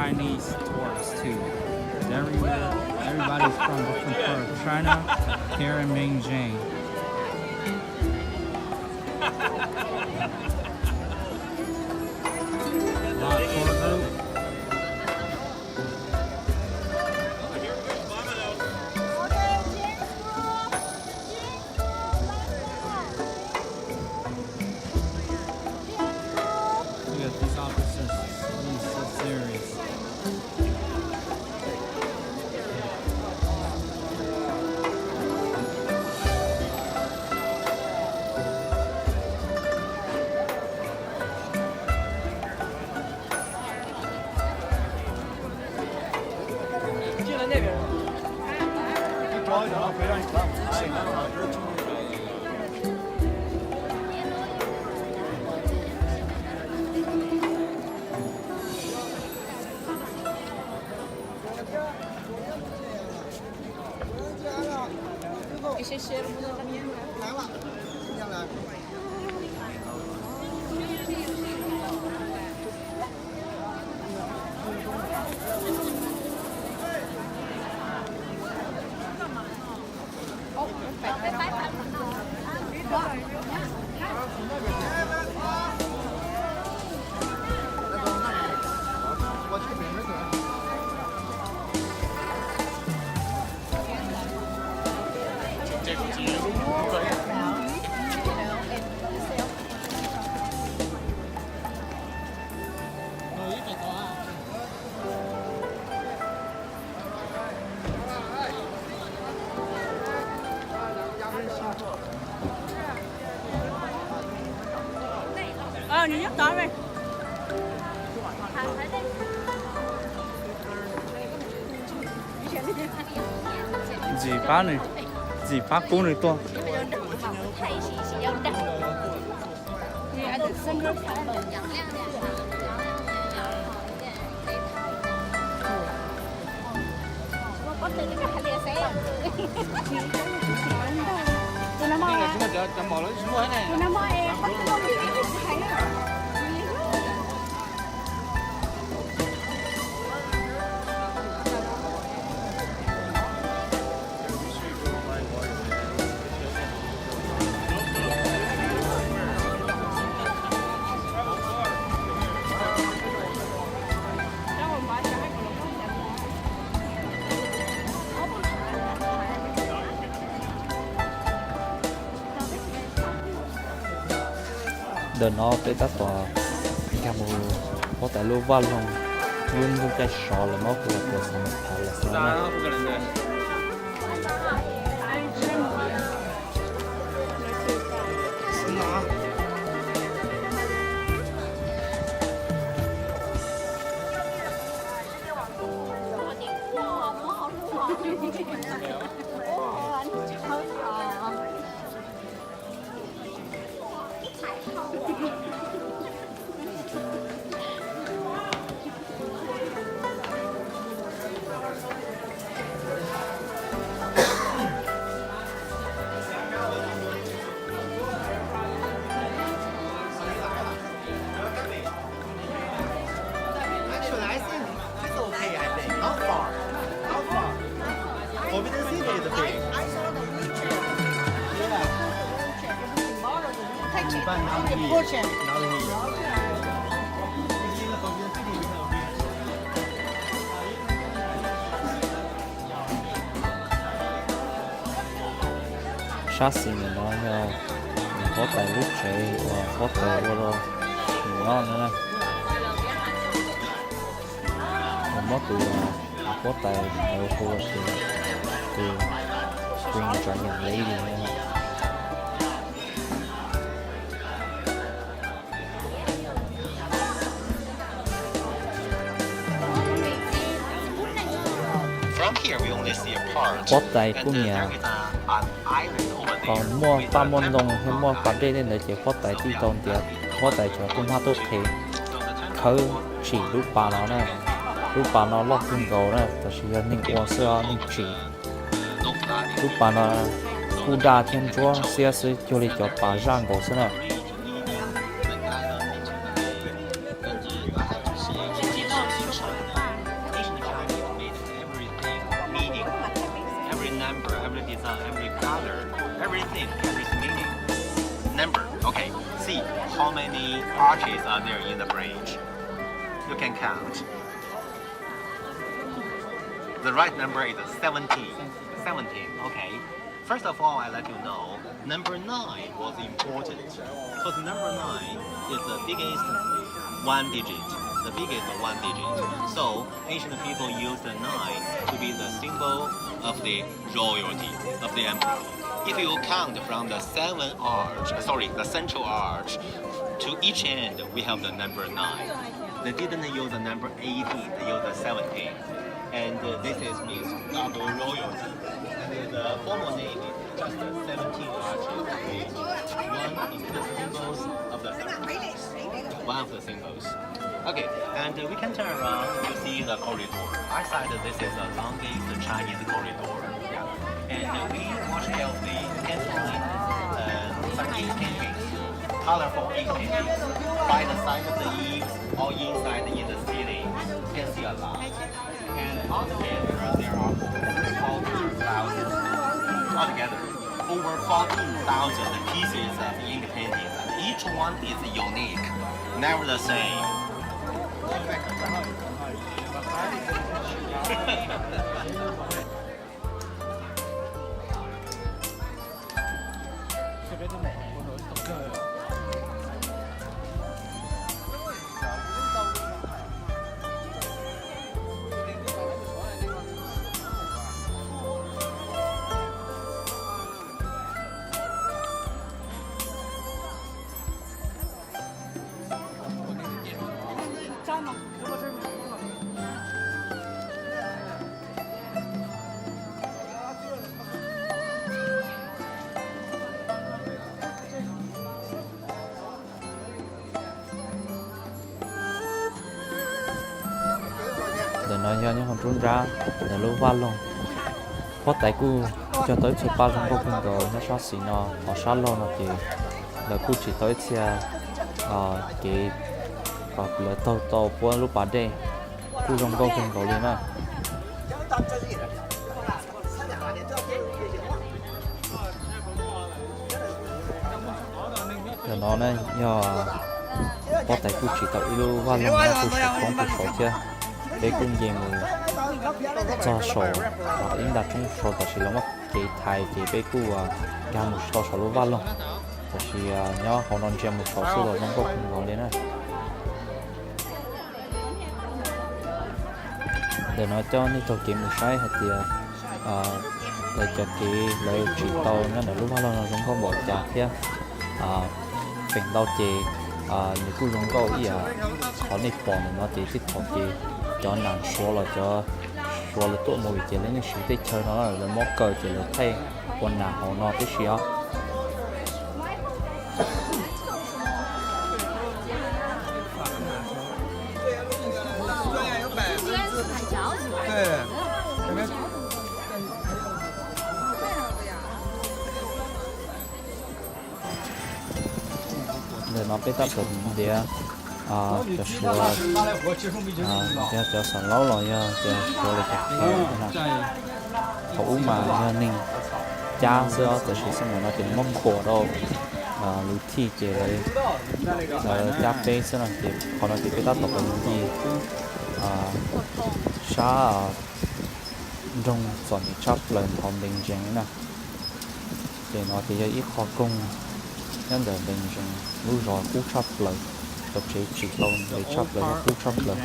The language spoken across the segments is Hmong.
Chinese tourists too. Everywhere, everybody's from different part of China here in Beijing. Lot of tour group. Look at these officers being so serious. Ntxim pab nws, ntxim pab pub nws tuaj. Ntawm no peb tab tom nkag mus huab tais lub vaj loog, lub nroog caij sov lawv muab hu ua Busan Palace no na. Actually, I think it's okay, I think. How far? How far? Forbidden City is big. Yeah. But not here. Not here. Sab xis ntawm no yog huab tais lub tsev uas huab tais ua rau nws nyob no na. Muab tus huab tais hu ua tus, tus Green Dragon Lady no na. Huab tais kuj nyiam, qhov muaj paj muaj ntoo thiab muaj pas dej tej ntawd ces huab tais thiaj tau ntiav. Huab tais cov tub mab tub qhe khawb tsim lub pas no na. Lub pas no loj kawg nkaus na, tab sis yog neeg ua xwb, neeg tsim. Lub pas no kuj daj thiab ntsuab xiab xwb, cuag li cov pas zaj nkaus xwb na. Every color, everything has its meaning. Number, okay, see how many arches are there in the bridge. You can count. The right number is seventeen. Seventeen, okay. First of all, I let you know, number nine was important. Because number nine is the biggest one digit. The biggest one digit. So, ancient people used the nine to be the symbol of the royalty of the emperor. If you count from the seven arch, sorry, the central arch, to each end, we have the number nine. They didn't use the number eighteen, they used the seventeen. And uh, this is means double royalty. And the formal name is just the seventeen arches, is one of the symbols of the seventeen. One of the symbols. Okay, and uh, we can turn around to see the corridor. I said that this is the longest Chinese corridor. Yeah. And uh, we watch carefully, you can find uh, some ink paintings, colorful ink paintings, by the side of the eaves or inside in the ceiling. You can see a lot. And altogether, there are over fourteen thousand, altogether, over fourteen thousand pieces of ink paintings. Each one is unique, never the same. Ntawm no yog nyob hauv nruab nrab ntawm lub vaj loog. Huab tais kuj cog tau ib txhia paj zoo nkauj kawg nkaus nyob sab xis no, hos sab laug no ces lawv kuj tsis tau ib txhia kev kom lawv taug tau puab lub pas dej, kuj zoo nkauj kawg nkaus li na. Ntawm no yog huab tais kuj tsim tau ib lub vaj loog nyob puag saum poob puag saud thiab. Peb kuj nce mus txog saum ib nta roob saud, tab sis lawv muab kev thaiv ces peb kuj nkag mus tsis tau saum lub vaj loog, tab sis nyob hauv no ntsia mus saud xwb los zoo nkauj kawg nkaus li na. Ntawm no coj nej taug kev mus saib hais tias lawv cov kev lawv tsim tau nyob ntawm lub vaj loog no zoo nkauj npaum cas thiab. Feem ntau ces nws kuj zoo nkauj ib yam qhov nej pom ntawm no ces tej thaum ces cov nas Suav los cov Suav lawv tuaj mus ces lawv yeej siv tej chaw no lawv muab kaw ces lawv thaij ua nas hauv no tib si os. Ntawm no peb tab tom ntiav cov Suav, ntiav cov xav laub los yog cov Suav los cov Fab na. Thaum ub mas yog neeg cab xwb, tab sis xab maim no ces muab khuam rau lub thij ces lawv cab peb xwb no ces qhov no ces peb tab tom nce sab nroog txom nyem tshaj plaws nthov ntees ntsees na. Ces no ces yog ib qho koog nyob ntawm ntees ntsees lub zos kub tshaj plaws, cov tsev tsim tau ntev tshaj plaws thiab kub tshaj plaws.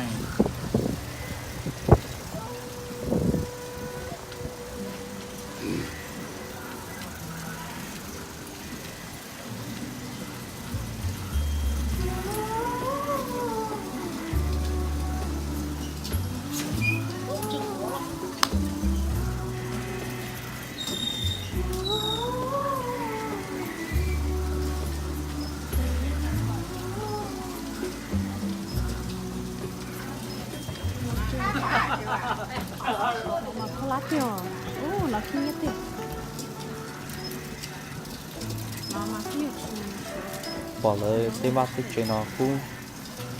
Pom lawv tej vaj tej tsev no kub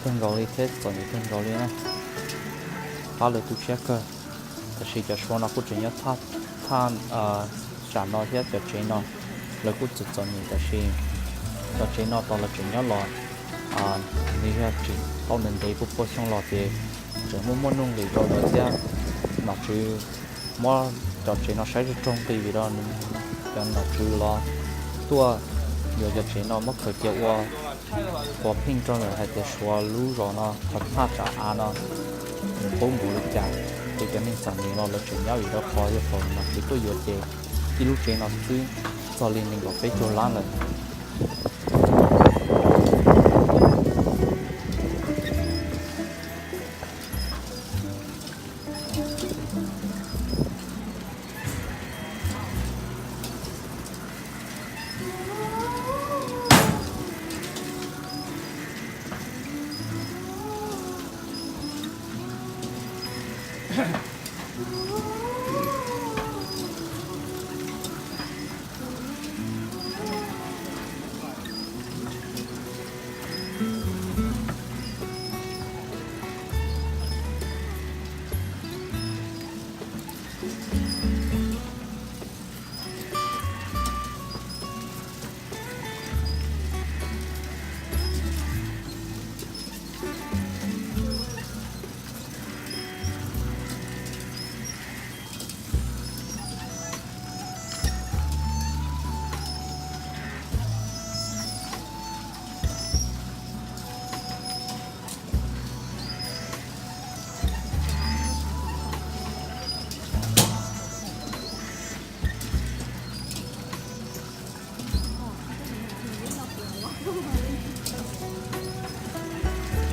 kawg nkaus li thiab txom nyem kawg nkaus li na. Pab lawv tu siab kawg, tab sis cov Suav no kuj tseem nyob thaj, thaj Tam no thiab cov tsev no lawv kuj txom txom nyem tab sis cov tsev no tau lawv tseem nyob los, nws yog tsis tau ntev ntev puas pua xyoo los ces tseem muaj muaj nuj nqis rau lawv thiab. Nom tswv muab cov tsev no saib raug nqi vim rau cov nom tswv los tuaj yuav cov tsev no muab khaws cia ua quas pheej rau lawm hais tias Suav lub zos no qhov thaj tsam av no nws qub npaum li cas, ces cov neeg txom nyem no lawv tseem nyob vim rau qhov yog thaum nom tswv tuaj yuav ces ib lub tsev no xwb txog li nees nkaum peb caug lab lawm.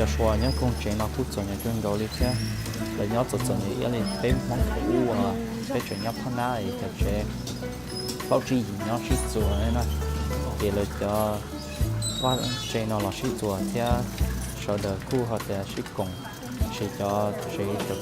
Cov Suav nyob koog tsev no kuj txom nyem kawg nkaus li thiab. Lawv nyob txom txom nyem ib yam li peb Hmoob thaum ub uas peb tseem nyob phab nab es cov tsev plaub tsib yim nyob sib txuas na, ces lawv cov vaj tse no los sib txuas thiab sawv daws kuj hais tias sib koom, ces cov tsev cov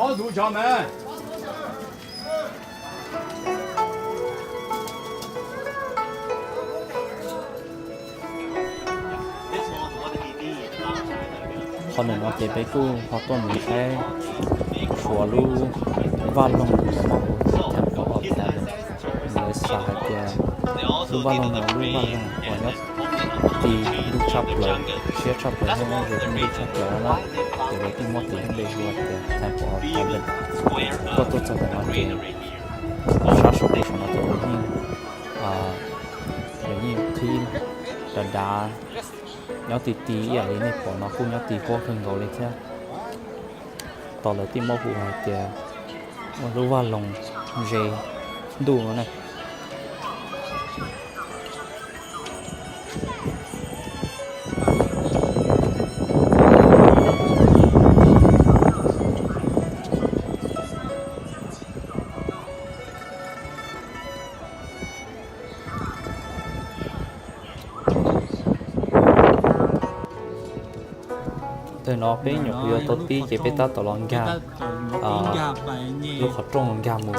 rooj xwb na. Qhov ntawm no ces peb kuj ho tuaj mus saib Suav lub vaj loog uas muaj hu ua Temple of Heaven. Lawv xav hais tias lub vaj loog no lub vaj loog uas nyob tim lub tshaj plaws, siab tshaj plaws, muaj ze lub npe tshaj plaws no na. Ces lawv thiaj muab tis lub npe hu tias Temple of Heaven. Koj tuaj txog ntawm no ces sab saum saum no ces lawv yeej, lawv yeej qhib dav dav nyob ti ti ib yam li nej pom no, kuj nyob ti huab kawg nkaus li thiab. Tos lawv thiaj muab hu hais tias ua lub vaj loog ze ntuj no na. Tag no peb nyuam qhuav yuav tau pib ces peb tab tom los nkag lub qhov rooj nkag mus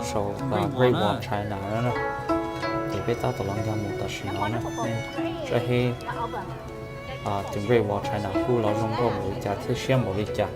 saum Great Wall China na. Ces peb tab tom los nkag mus tam sim no na, nej saib tus Great Wall China kuj los zoo nkauj npaum li cas thiab siab npaum li cas.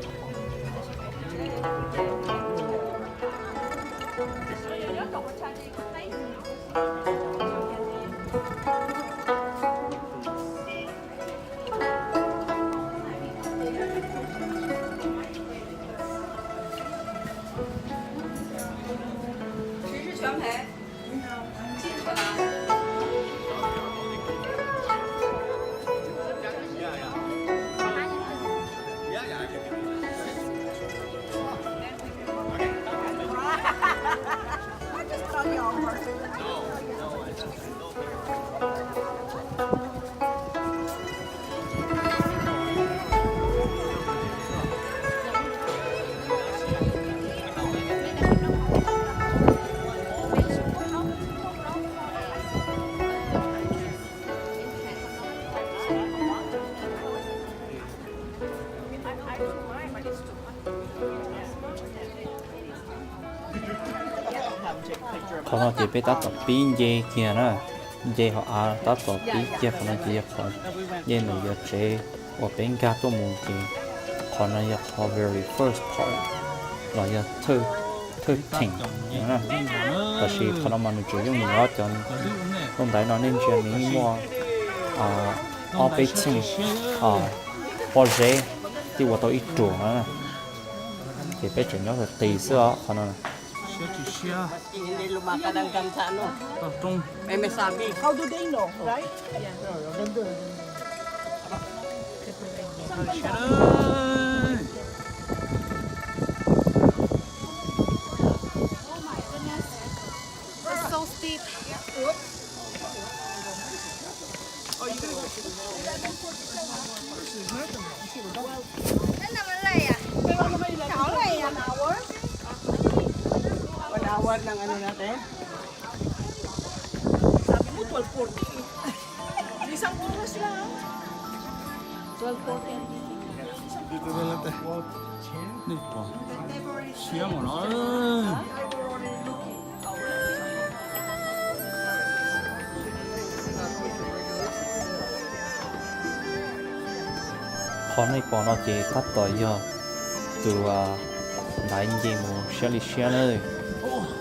Qhov no ces peb tab tom pib nce kiag na, nce hauv av tab tom pib kiag. Qhov no ces yog qhov nce ntawm yog tsev uas peb nkag tuaj mus ces qhov no yog qhov very first part los yog thawj theem. Tab sis qhov no mas nws tseem yooj yim os, cov ntawm no nej ntsia nws muaj ob peb txheej pob zeb thiab ua tau ib ruam no. Ces peb tseem nyob qis xwb os qhov no. It's so steep. One hour ng ano natin? Sabi mo twelve forty. Isang oras lang. Twelve forty. Dito na lang tayo. Siab mas no. Qhov nej pom no ces tab tom yog tus ntaiv nce mus siab li siab na.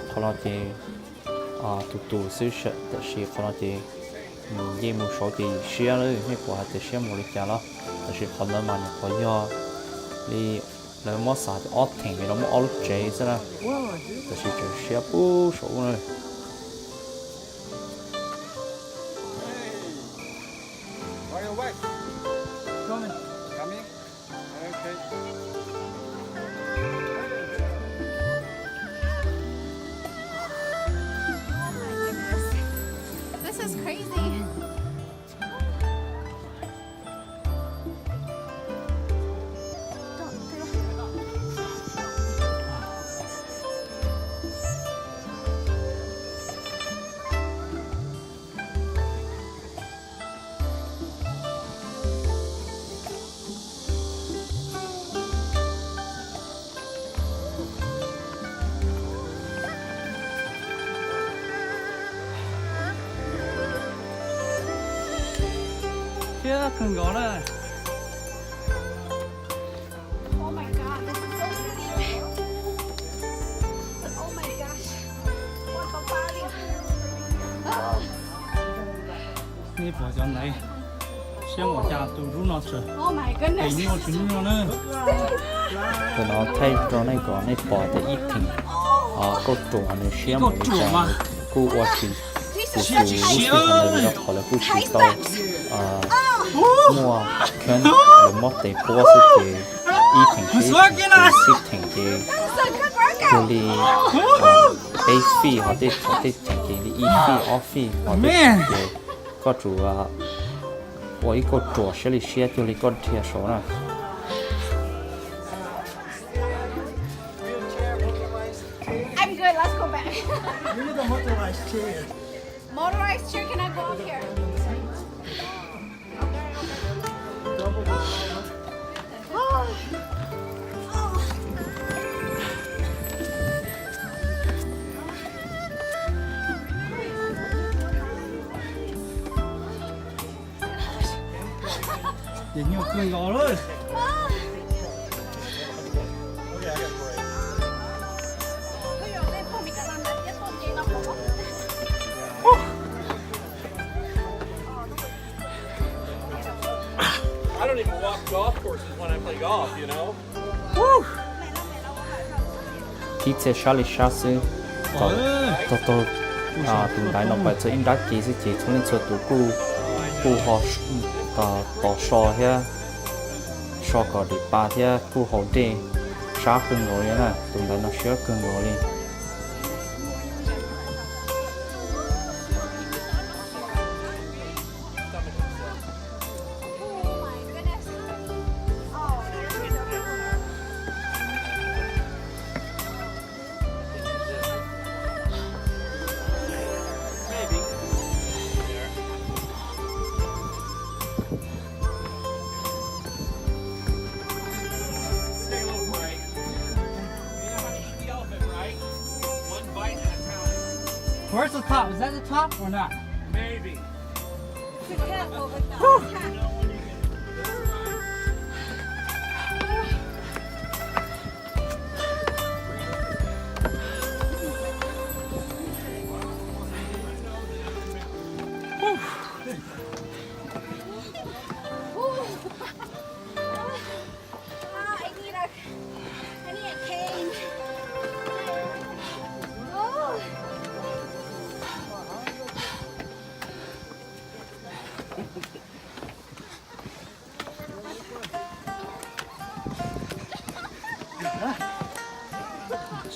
Qhov no ces tus tus xwb, tab sis qhov no ces nws nce mus saud ces yim siab na. Nej pom hais tias siab mus li cas los, tab sis qhov ntawd mas nyuam qhuav yog li lawv muab xav tias ob theem vim lawv muaj ob lub tsev xwb na. Tab sis tseem siab puag saud ub na. This is crazy. Thiab kawg nkaus na. Oh my God, this is so steep. Oh my gosh. What the fuck? Nej pom cov ntaiv Tus no thaij rau nej kom nej pom tias ib theem kauj ruam nws siab npaum li cas, kuj ua tsis txog lub sij hawm ntawd vim rau qhov lawv kuj tsis tau muaj kheeb, lawv muab tes puab xwb ces ib theem siab, ib theem siab, ib theem ces cuag li peb fij, ho tej thaum tej theem ces li ib fij ob fij, ho tej thaum ces koj tsuas ua ib kauj ruam siab li siab cuag li koj dhia saud na. I'm good, let's go back. You need a motorized chair. Motorized chair, can I go up here? Ces nyuaj kawg nkaus lawm. I don't even walk golf courses when I play golf, you know? Ib txhia sab li sab xwb, tau tau tus ntaiv no pais txog ib nrab kev xwb ces txhua leej txhua tus kuj kuj ho tos so thiab, so kom dim pa thiab kuj haus dej sab kawg nkaus li na. Tus ntaiv no siab kawg nkaus li. Where's the top? Is that the top or not? Maybe. Be careful with the cat. I need a, I need a cane. Oh.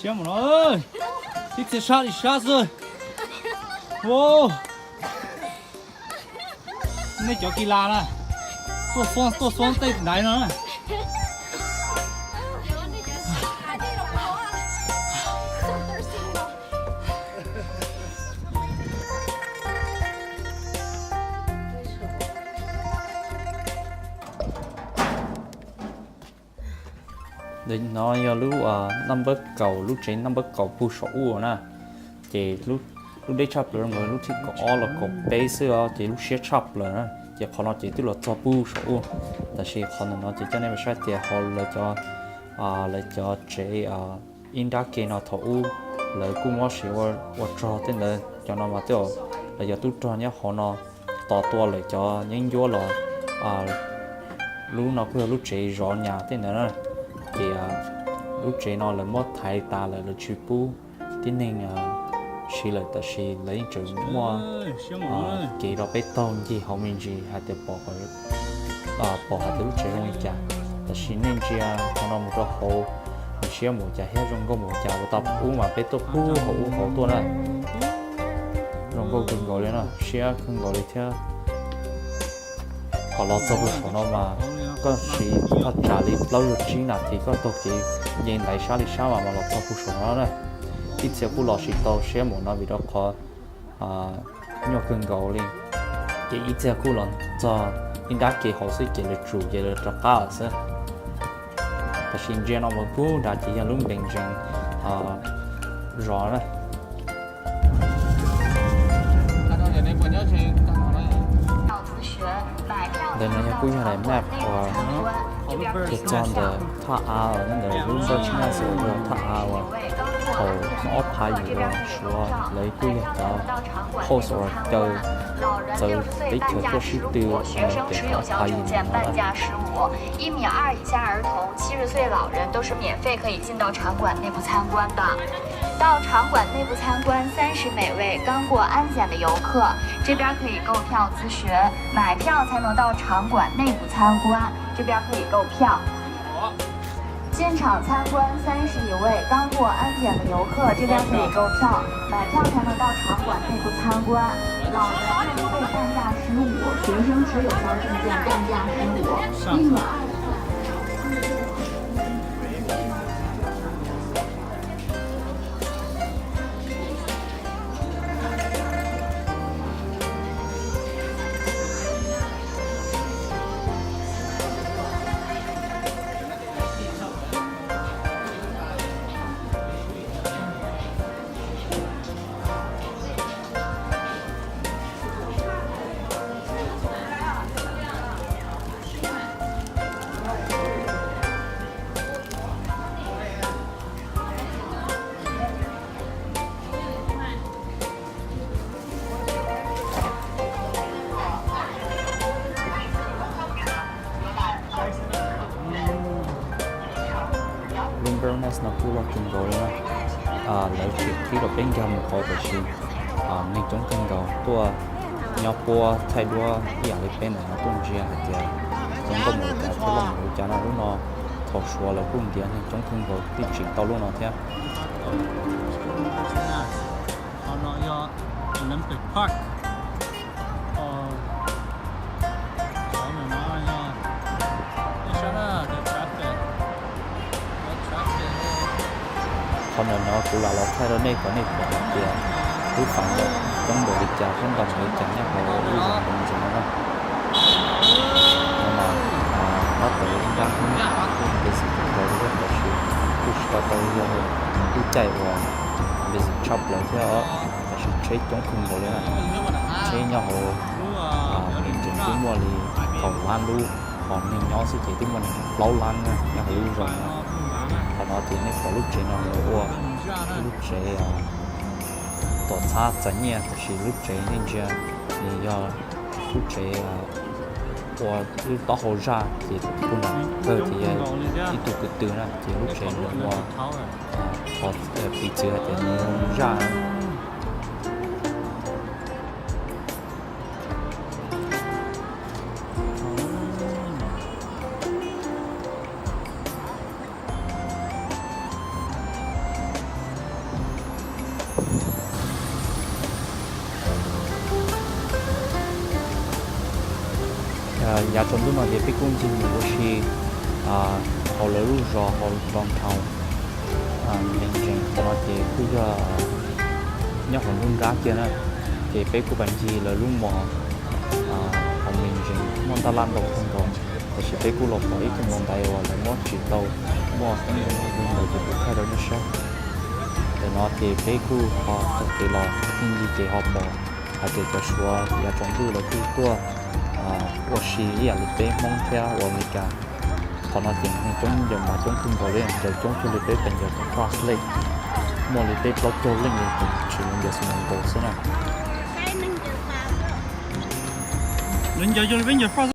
Siab mus no, ib txhia sab li sab xwb. Nej cov kis las na, tuaj xoob tuaj xoob tej ntaiv no na. No yog lub naj npawb kaum, lub tsev naj npawb kaum puag saum ub na. Ces lub deb tshaj plaws zoo nkaus lub thib kaum ob los kaum peb xwb os, ces lub siab tshaj plaws na. Ces qhov no ces twb los txog puag saum ub, tab sis qhov ntawm no ces coj nej mus saib tias hauv lawv cov, lawv cov tsev ib nrab ke no thaum ub lawv kuj muab siv ua tsog tej ntawd, cov no mas twb lawv cov tub rog nyob hauv no tos tua lawv cov yeeb ncuab los. Lub no kuj yog lub tsev zov nyas tej ntawd na. Ces lub tsev no lawv muab thaiv tas lawm, lawv tsis pub tib neeg siv lawm, tab sis lawv yeej tseem muaj kev rau peb taug ncig hauv me ntsis hais tias pom, pom hais tias lub tsev zoo li cas. Tab sis nej ntsia qhov no mus rau hauv, nws siab mus cas thiab zoo nkauj mus cas, ua tau ub mas peb tuaj puag hauv ub hauv tuaj na. Zoo nkauj kawg nkaus li na, siab kawg nkaus li thiab. Qhov los txog puag saum no mas koj siv thaj tsam li plaub caug tsib nas this koj taug kev nce ntaiv sab li sab mas los txog puag saum no na. Ib txhia kuj los tsis tau siab mus no vim rau qhov nyuaj kawg nkaus li. Ces ib txhia kuj los txog ib nrab kev hauv xwb ces lawv tsum ces lawv rov qab lawm xwb. Tab sis ntsia no mus puag nrad ces yog lub npees ntsees zov na. Ntawm no yog kuj yog daim map uas txog ntawm thaj av, ntawm lub npawb tsheb na xwb yog thaj av uas thaum ob phav yim los Suav lawv kuj yog cov host uas caw txawv teb chaws tuaj sib tw, ces qhov pha yig no na. 一米二以下儿童、七十岁老人都是免费可以进到场馆内部参观的。到场馆内部参观，三十每位刚过安检的游客，这边可以购票咨询，买票才能到场馆内部参观，这边可以购票。进场参观三十一位刚过安检的游客，这边可以购票，买票才能到场馆内部参观。老人入内半价十五，学生持有证件半价十五，一米二 Lub Barons Nest no kuj loj kawg nkaus li na. Lawv tsis qhib rau peb nkag mus qhov tiam sis neeg coob kawg nkaus tuaj nyob puab thaij duab ib yam li peb ntawm no tuaj ntsia hais tias zoo nkauj npaum li cas thiab loj npaum li cas no. Lub no thaum suav lawv kuj ntiav neeg coob kawg nkaus tib tsim tau lub no thiab. Qhov no yog Olympic Park. Qhov ntawm no kuv lam los thaij rau nej kom nej pom hais tias lub fab no coob npaum li cas thiab ntau npaum li cas nyob hauv lub zos Mengeng no na. Qhov no tab tom yog ib nrab hnub, kuj ntev xwb tau li, tab sis kuj tsis tau tau yog lub caij uas busy tshaj plaws thiab os, tab sis tsheb coob kawg nkaus li na. Tsheb nyob hauv Mengeng twb muaj li kaum lab lub, hos neeg nyob xwb ces twb muaj nees nkaum plaub lab na nyob hauv lub zos no. Qhov no ces nej pom lub tsev no nws ua ib lub tsev tom txhab txais nyiaj, tab sis lub tsev nej ntsia nws yog lub tsev ua lub taub hau zaj ces kuj nram kawg ces yog ib tug ko tw na, ces lub tsev nws ua qhov piv txwv hais tias nws zaj. Yav tsaus ntuj no ces peb kuj ncig mus ua si hauv lawv lub zos hauv downtown Mengeng. Qhov no ces kuj yog nyob hauv nruab nrab kiag na, ces peb kuj pais ncig lawv lub mos hauv Mengeng muaj ntaj laj ntau kawg nkaus. Tab sis peb kuj los pom ib tug npoo ntaiv uas lawv muab tsim tau muaj teeb meem zoo ntawd ces kuv thaij rau nej saib. Ntawm no ces peb kuj ho taug kev los ncig kev ho pom hais tias cov Suav yav tsaus ntuj lawv kuj tuaj ua si ib yam li peb Hmoob thiab uas Amelikas. Qhov no ces neeg coob ncaws mov coob kawg nkaus li, ncaws coob cuag li peb pes ncaws tom Frost Lake. Muaj li peb plaub caug leej li ces tsis ncaws xwb nkaus xwb na. Lawv ncaws cuag li peb ncaws Frost